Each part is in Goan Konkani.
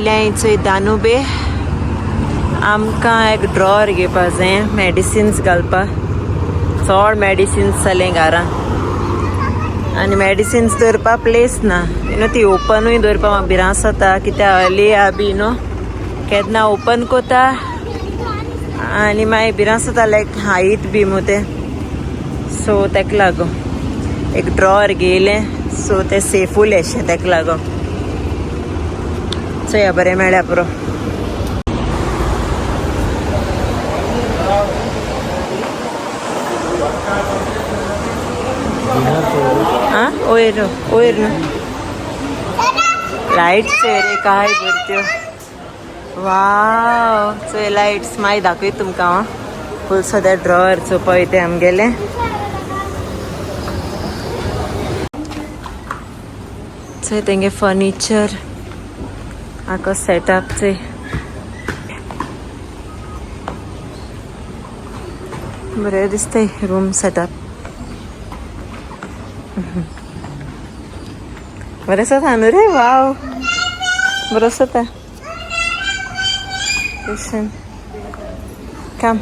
आयल्या चोय दानुबे. आमकां एक ड्रॉर घेवपा जाय मेडिसिन्स घालपाक. चड मेडिसिन्स जालें घरां आनी मेडिसिन्स दवरपा प्लेस ना. You know ती ओपनूय दवरपा म्हाका भिरांत जाता, कित्याक हली बी न्हू केन्ना ओपन कोता आनी मागीर भिरांत जाता लायक हायत बी मू तें. सो तेका लागून एक ड्रॉर घेयलें, सो तें सेफ उरलें अशें तेका लागून. चोया बरें मेळ्ळ्या पुरो. आं वयर वयर न्हू लायट्स चोय रे काय बऱ्यो त्यो. वाव चोय लायट्स. मागीर दाखयता तुमकां हांव. फूल सद्या ड्रॉवर चोवपा वयता आमगेलें. चोय तेंगे फर्निचर आको सेटअप चोय. बरें दिसतंय रूम सेटअप. बरें जाता न्हू रे. वाव बरो जाता. काम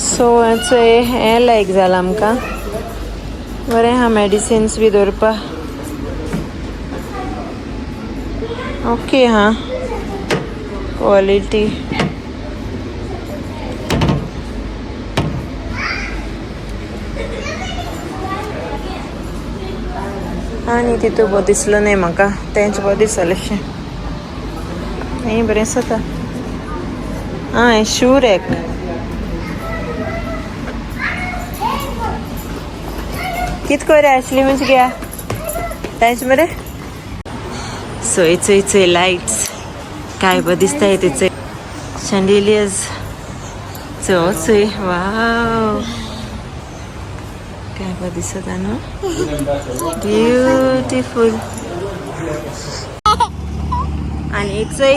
सो चोय हें लायक जालां आमकां. बरें आहा मेडिसिन्स बी दवरपा. ओके हा क्वॉलिटी. आनी तितू बरो दिसलो न्हय म्हाका, तेंच बरो दिसलें अशें. हें बरें जाता. आं हें शू रॅक. कित कोरे आसली म्हणजे घ्या तेंच मरे. चोय चोय चोय लायट्स काय बरें दिसताय ते. चोय शँडेलियर्स. चोय चोय वाव काय बरें दिसता न्हू. ब्युटिफूल. आनी चोय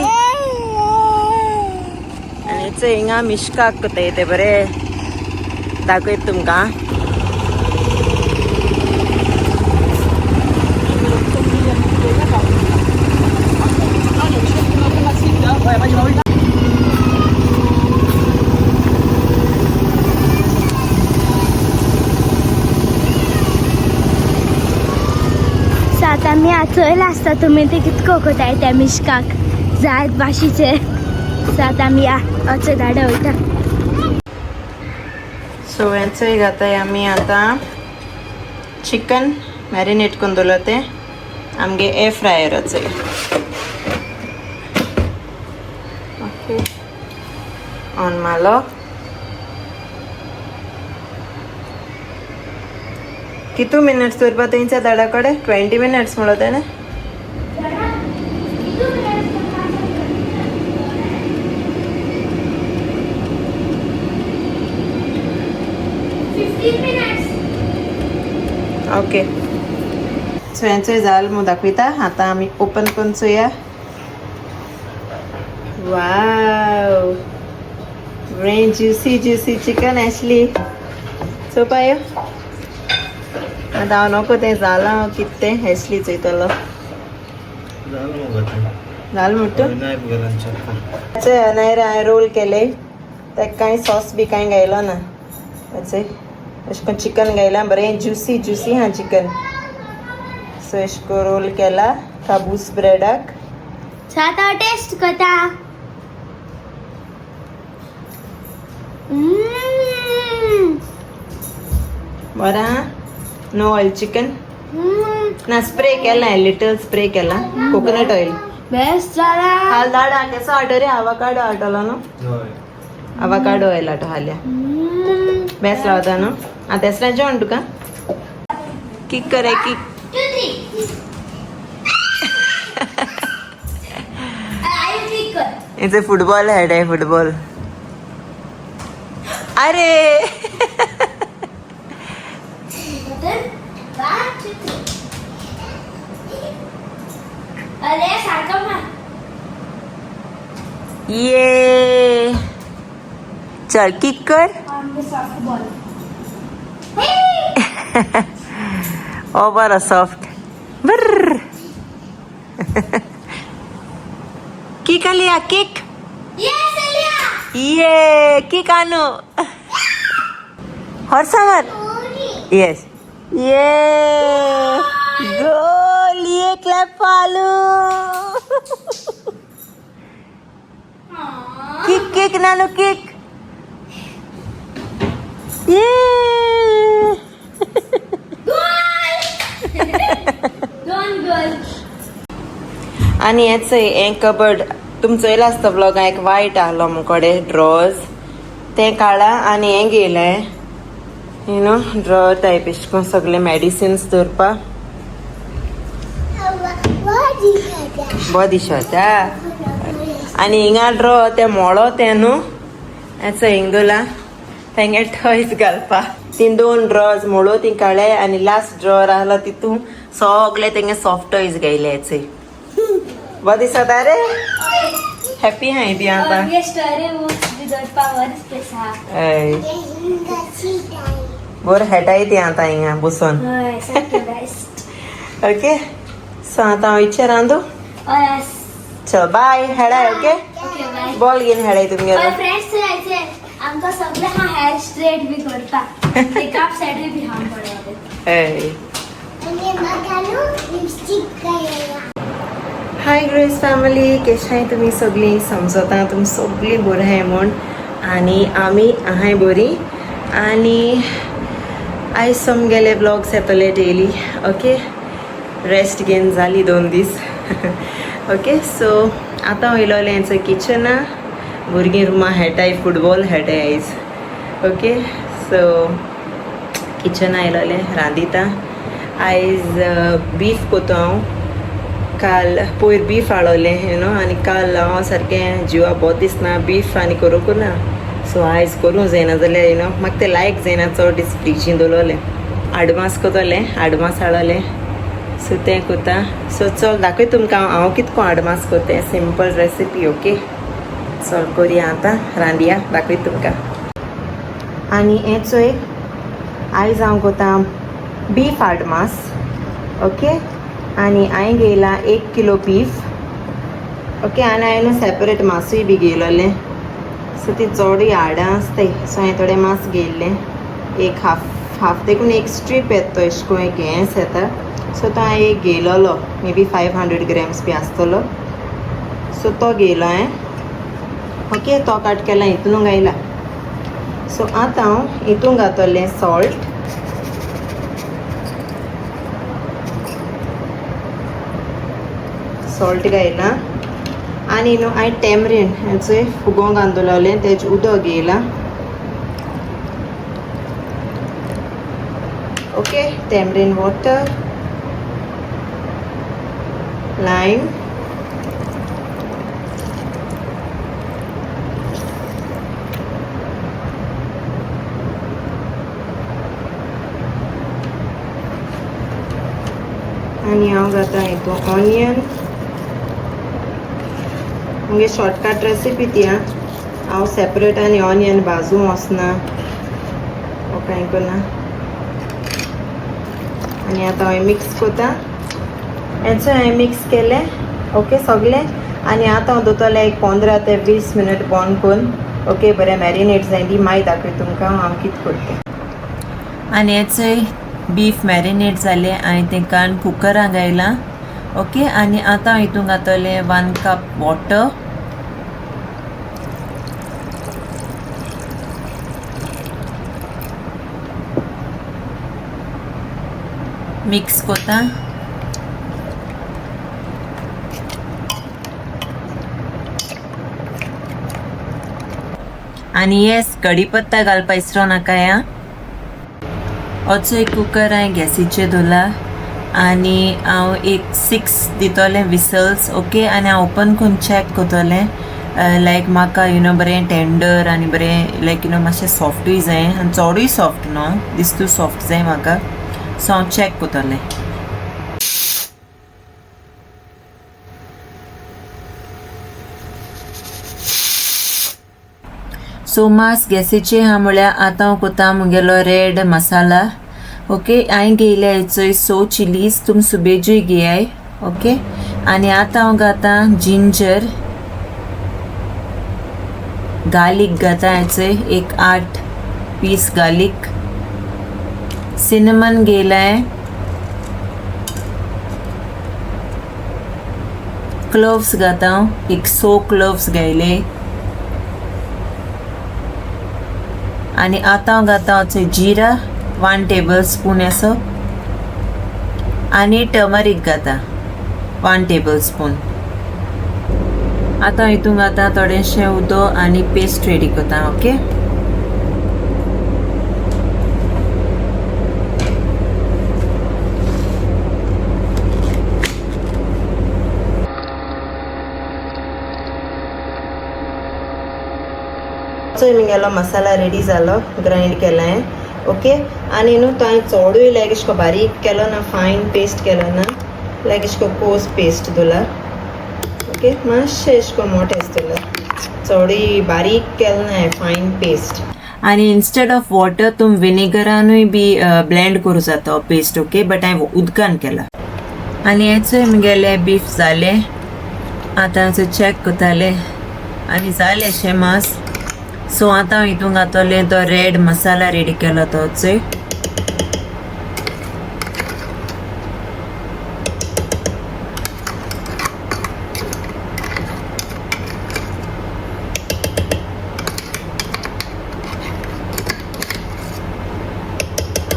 आनी चोय हिंगा मिश्काक कोताय ते बरें दाखयत तुमकां. सात आमी चोयला आसता तुमी ते कितको कोताय त्या मिश्काक जायत भाशेचे. सात आमी या अचे धाडे वयता. सो हें चोय घाताय आमी आतां चिकन मॅरिनेट करून दवरलां तें आमगे एअर फ्रायराचेर. ओके ऑन मारलो. कितू मिनट्स दवरपा तेंच्या दाडा कडेन? 20 मिनट्स म्हणलो तेणें. ओके सो हें चोय जालें म्हूण दाखयता. आतां आमी ओपन करून चोया. वाव बरें ज्युसी ज्युसी चिकन आसली. चोवपा यो. आतां हांव नको तें जालां कितें तें एशली चोयतलो. जालें म्हणटा चोय. नायरा हांवें रोल केले तेका कांय सॉस बी कांय घायलो ना. चोय अशें करून चिकन घायलां बरें ज्युसी ज्युसी हा चिकन. सो अशें करून रोल केला काबूस ब्रेडाक. सात हांव टेस्ट करता. बरें नो ऑयल चिकन ना. स्प्रे केला, लिटल स्प्रे केला कोकोनट ऑयल. बेस्ट जाला. हाल दाडा केसो आटो रे? आवाकाडो आटोलो न्हू? आवाकाडो ऑयल आटो हाल्या. बेस्ट रावता न्हू. आं तेसरा जेवण तुका किक करे किक. 2 3. I kick कर. इथे फुटबॉल हेड आहे फुटबॉल. अरे 1 2 3. अरे सारखं मार. ये चल किक कर. Soft ball. ओ बरो सॉफ्ट. बर किक आलिया किक. ये किक आणू हॉर्सावर. येस ये गोल. ये क्लॅप आलू. किक किक नानू किक. ये दोन गोल. आनी हेच हें कबड तुम चोयला आसता ब्लॉग. एक वायट आहलो मुकडे ड्रॉज तें काडा आनी हें घेयलें you know draw type एशें करून सगळे मेडिसिन्स दवरपा बरो दिसता. आनी हिंगा ड्रॉ तें मोळो तें न्हू हेचो हिंग दवरला तेंगे टॉयज घालपा. ती दोन ड्रॉज मोळो ती काडले आनी लास्ट ड्रॉर आहलो तितून सगळे तेंगे सॉफ्ट टॉयज घेयले. हेचे बरो दिसता रे. हॅपी हाय ती आतां. ये स्टोरी बुक्स बी दवरपा बरें स्पेस आहा. हय बरें खेळटाय ती आतां हिंगा बसून. हय सारकें बेस्ट. ओके सो आतां हांव इच्छा रांदू. हय. चल बाय हेडाय. ओके. ओके बाय. बॉल घेवन हेडाय तुमगेलो. हय फ्रेंड्स जायचे आमकां सगळें हा हेअर स्ट्रेट बी करपाक मेकअप सेटूय बी हांव पळयलें. हय. हाय ग्रेस फॅमिली, केशाय तुमी सगळीं? समजता तुमी सगळीं बरीं आहाय म्हूण आनी आमी आहाय बरीं. आनी आयज आमगेले ब्लॉग्स येतले डेली. ओके रेस्ट घेवन जाली 2 दीस. ओके सो आतां हांव येयलोलें हेंचो किचना. भुरगीं रुमा खेळटाय फुटबॉल खेळटाय आयज. ओके सो किचना येयलोलें रांदिता. आयज बीफ कोतो हांव. काल पयर बीफ हाडलें you know आनी काल हांव सारकें जिवा बोत दिसना बीफ आनी करूंक ना. सो आयज करूंक जायना जाल्यार you know म्हाका तें लायक जायना चड दीस फ्रिजीन दवरलें. आडमास कोतलें आडमास हाडलें सो तें कोता. सो चल दाखय तुमकां हांव कितको आडमास कोतें. Simple recipe. ओके चल करुया आतां रांदया दाखय तुमकां. आनी हें चोय आयज हांव कोता बीफ आडमास. ओके आनी हांवें घेयला 1 किलो बीफ. ओके आनी हांवें सेपरेट मासूय बी घेयलोलें. सो ती चडूय हाडां आसताय. सो हांवें थोडें मांस घेयल्लें एक हाफ हाफ देखून एक स्ट्रीप येता तो एशें करून एक हेंच येता. सो तो हांवें एक घेयलोलो मे बी 500 ग्रॅम्स बी आसतलो. सो तो घेयलो हांवें. ओके तो काट केला हितून घायला. सो आतां हांव हितून घातलें सॉल्ट. सॉल्ट घायला आनी न्हू हांवें टॅमरीन हेचो फुगोवंक घालून तेजें उदक घेयलां. ओके टॅमरीन वॉटर लायम आनी हांव घाता हितून ऑनियन. मुगे शॉर्टकट रेसिपी ती आं. हांव सेपरेट आनी ऑनियन भाजूंक वचना ओ कांय करना. आनी आतां हांवें मिक्स कोता. हेचो हांवें मिक्स केलें. ओके सगळें. आनी आतां हांव दवरतलें एक 15 ते 20 मिनट बंद करून. ओके बरें मॅरिनेट जाय ती मागीर दाखय तुमकां हांव कितें करता. आनी हेचोय बीफ मॅरिनेट जालें हांवें तें काडून कुकरान घायलां. ओके आनी आतां हांव हितून घातलें 1 कप वॉटर. मिक्स कोता. आनी येस कढीपत्ता घालपा इसरो नाका या. असो एक कुकर हांवें गॅसीचेर दवरला आनी हांव एक 6 दितलें विसल्स. ओके आनी हांव ओपन करून चॅक करतलें लायक म्हाका you know बरें टेंडर आनी बरें लायक you know मातशें सॉफ्टूय जाय आनी चडूय सॉफ्ट न्हू दिस्तूय सॉफ्ट जाय म्हाका. सो हांव चॅक करतलें. सो मास गॅसीचे हा म्हळ्यार आतां हांव कोता मुगेलो रेड मसाला. ओके, हांवें घेयल्या हेचोय सो चिलीज, तुम सुबेजूय घेयाय. ओके, आनी आतां हांव घातां जिंजर गार्लीक घाता हेचोय एक 8 पीस गार्लीक, सिनेमन घेयलाय, क्लोव्स घाता हांव, एक 100 क्लोव्स घायले. आनी आतां हांव घाता हांव जिरा 1 टेबल स्पून असो, आनी टर्मरीक घाता 1 टेबल स्पून. आतां हितून घाता थोडेशें उदक आनी पेस्ट रेडी करता. ओके, म्हगेलो मसाला रेडी जालो, ग्रायंड केला. ओके, आनी न्हू तो हांवें चडूय लायक अशें करून बारीक केलो ना, फायन पेस्ट केलो ना, लायक अशें करून कोर्स पेस्ट दवरला. ओके, मातशें अशें करून मोटें दवरला, चडूय बारीक केलें ना फायन पेस्ट. आनी इन्स्टेड ऑफ वॉटर तुम विनेगरानूय बी ब्लेंड करूं जाता पेस्ट. ओके, बट हांवें उदकान केला. आनी हेचोय म्हगेलें बीफ जालें, आतां हांव चॅक करतालें आनी जालें शें मांस. सो आतां हांव हितून घातलें तो रेड मसाला रेडी केलो तो चोय.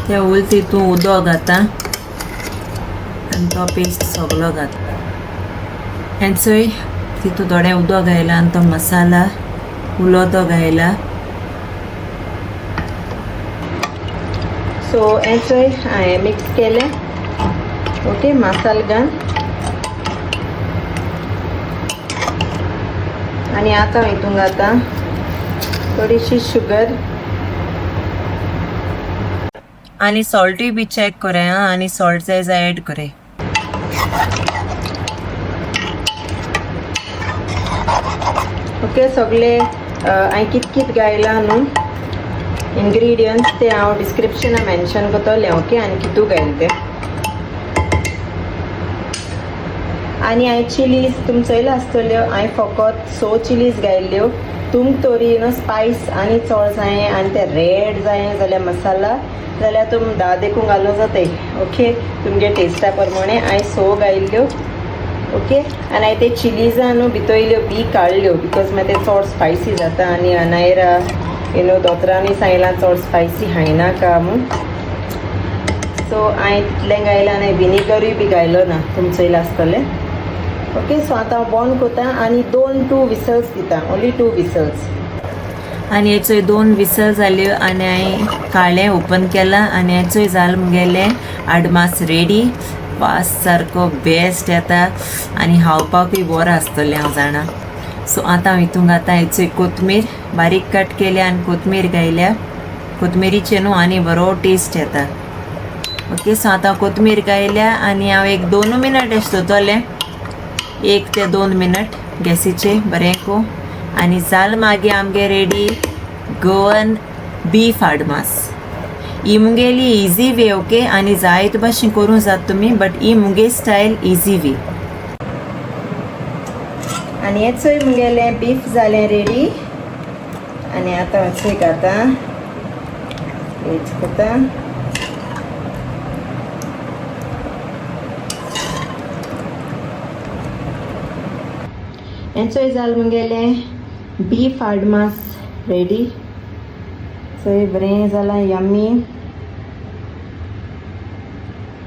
त्या वयर तितून उदक घाता आनी तो पेस्ट सगलो घाता. आनी चोय तितून थोडें उदक घायला आनी तो मसाला उलो तो घायला. सो हें चोय हांवें मिक्स केलें. ओके, मसाल घाल आनी आतां हितून घाता थोडीशी शुगर आनी सॉल्टूय बी चॅक कोराय आं, आनी सॉल्ट जाय जाल्यार एड कोराय. ओके, सगळे हांवें कित कित घायलां न्हू इन्ग्रिडियंट्स ते हांव डिस्क्रिप्शनान मेन्शन करतलें. ओके, आनी कितू घायलें तें. आनी हांवें चिलीज तुम चोयला आसतल्यो, हांवें फकत 100 चिलीज घायल्ल्यो. तुमकां तोरी न्हू स्पायस आनी चड जाय आनी ते रेड जाय जाल्यार मसाला जाल्यार तुम 10 देखून घालूं जाताय. ओके, तुमगे टेस्टा प्रमाणे हांवें 100 घायल्ल्यो. ओके, आनी हांवें ते चिलीजां न्हू भितरल्यो बी काडल्यो because मागीर ते चड स्पायसी जाता आनी अनायरा you know दोतोरांनी सांगलां चड स्पायसी खायनाका म्हूण. सो हांवें तितलें घायलां आनी विनेगरूय बी घायलो ना, तुम चोयलां आसतलें. ओके, सो आतां हांव बंद करता आनी 2 विसल्स दिता, ओन्ली 2 विसल्स. आनी हेचोय 2 विसल जाल्यो आनी हांवें काळें ओपन केलां आनी हेचोय जाल म्हगेलें आडमास रेडी. वास सारको बेस्ट येता आनी खावपाकूय बरो आसतलें हांव जाणा. सो आतां हांव हितून घाता हेचोय कोथमीर बारीक कट केल्या आनी कोथमीर घायल्या. कोथमिरीचें न्हू आनी बरो टेस्ट येता. ओके, सो आतां कोथमीर घायल्या आनी हांव एक 2 मिनट अशें दवरतलें, 1 ते 2 मिनट गॅसीचे बरें को. आनी जाल मागीर आमगे रेडी गोवन बीफ आडमास. ही मुगेली इजी वे. ओके, आनी जायते भाशेन करूं जाता तुमी, बट he मुगे स्टायल इजी वे. आनी हें चोय मुगेलें बीफ जालें रेडी. आनी आतां हांव चोय घाता वेज करता. हें चोय जालें मुगेलें बीफ आडमास रेडी. चोय बरें जालां, यम्मी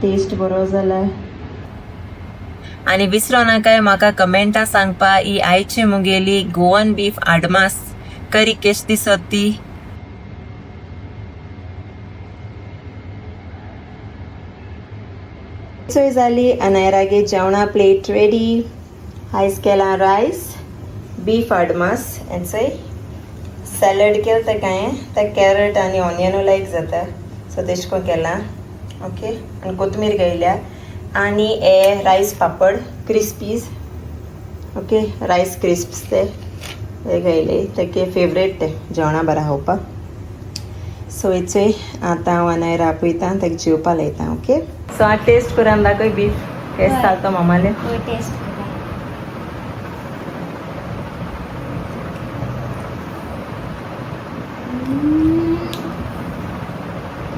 टेस्ट बरो जाला. आनी विसरो नाकाय म्हाका कमेंटा सांगपा ही आयची मुगेली गोवन बीफ आडमास करी केश दिसत ती. चोय जाली अनायरागे जेवणा प्लेट रेडी. आयज केला रायस बीफ आडमास आनी चोय सॅलड केलें तें कांय तें कॅरट आनी ऑनियनू लायक जाता, सो तेश कोन केलां. ओके, आनी कोथमीर घायल्या आनी हे rice papad crispies. Okay, rice crisps ते हे घायले, तेगे फेवरेट ते जेवणा बरा खावपाक. सो चोय आतां हांव अनायरा आपयता, ताका जेवपा लायता. ओके, सो आतां टेस्ट करून दाखय बीफ केस हय. जाता मामाले. हय, टेस्ट करा.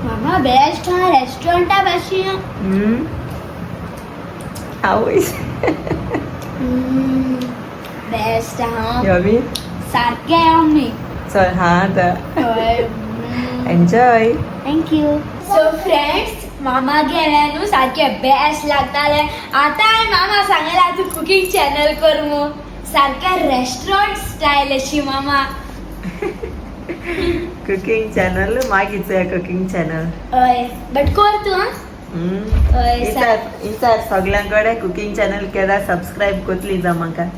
मामा, बेस्ट हा रेस्टॉरंटा भाशेन. आवय. बेस्ट हा. यमी. सारकें यमी. चल, हा आतां. हय. Enjoy. Thank you. So friends, मामा गेले न्हू, सारकें बेस्ट लागताले. आतां हांवें मामा सांगला, तूं कुकींग चॅनल कर मू, सारकें रेस्टॉरंट स्टायल अशी मामा. कुकींग चॅनल मागीर, कुकींग चॅनल. हय, बट कर तूं आं. हय. विचार विचार सगळ्यां कडेन, कुकींग चॅनल केला सबस्क्रायब कोतली जा म्हाका.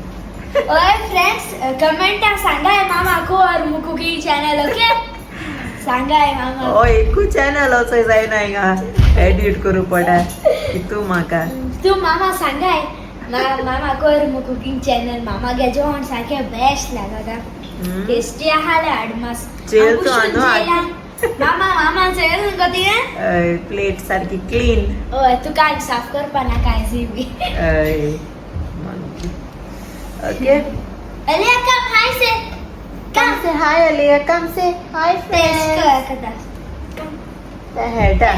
हय फ्रेंड्स, कमेंटाक सांगाय मामा कर मू कुकींग चॅनल. ओके, सांगाय मामा. ओ एकू चॅनल असो जायना, हिंगा एडिट करूं पडा तूं म्हाका. तूं मामा सांगाय, मामा कर मू कुकींग चॅनल. मामा गे जेवण सारकें बेस्ट लागता. टेस्टी आहाले अडमास. जेल तूं न्हू. मामा, मामा, जेल गो तिणें. प्लेट सारकी क्लीन. हय, तुका आनी साफ करपा नाका आयज बी. ओके. अलिया, come, hi say. Come say hi, Aliya. Come say hi. Test कर कदा. हेटा.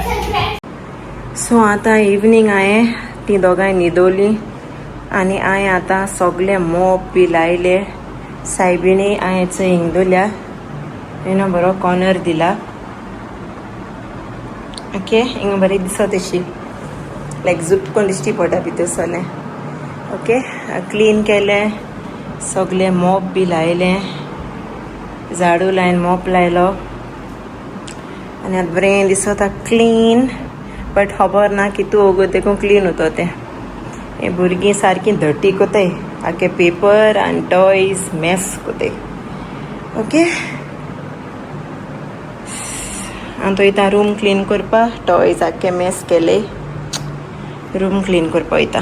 सो आतां इवनींग, हांवें ती दोगांय न्हिदोली आनी हांवें आतां सगळे मोप बी लायले. सायबिणी हांवें चोय हिंग दवरल्या. हिंगा बरो कॉर्नर दिला. ओके, हिंगा बरी दिसत अशी, लायक झूप कोण दिश्टी पडटा भितर सरलें. ओके, क्लीन केलें सगळें, मोप बी लायलें, झाडू लायन मोप लायलो आनी आतां बरें दिसता क्लीन. बट खबर ना कितू वोगोत देखून क्लीन उतो तें. हे भुरगीं सारकीं धटी कोताय, आखे पेपर आनी टॉयज मेस कोताय. ओके, आनी वयता रूम क्लीन करपा. टॉयज आख्खे मेस केले, रूम क्लीन करपा वयता.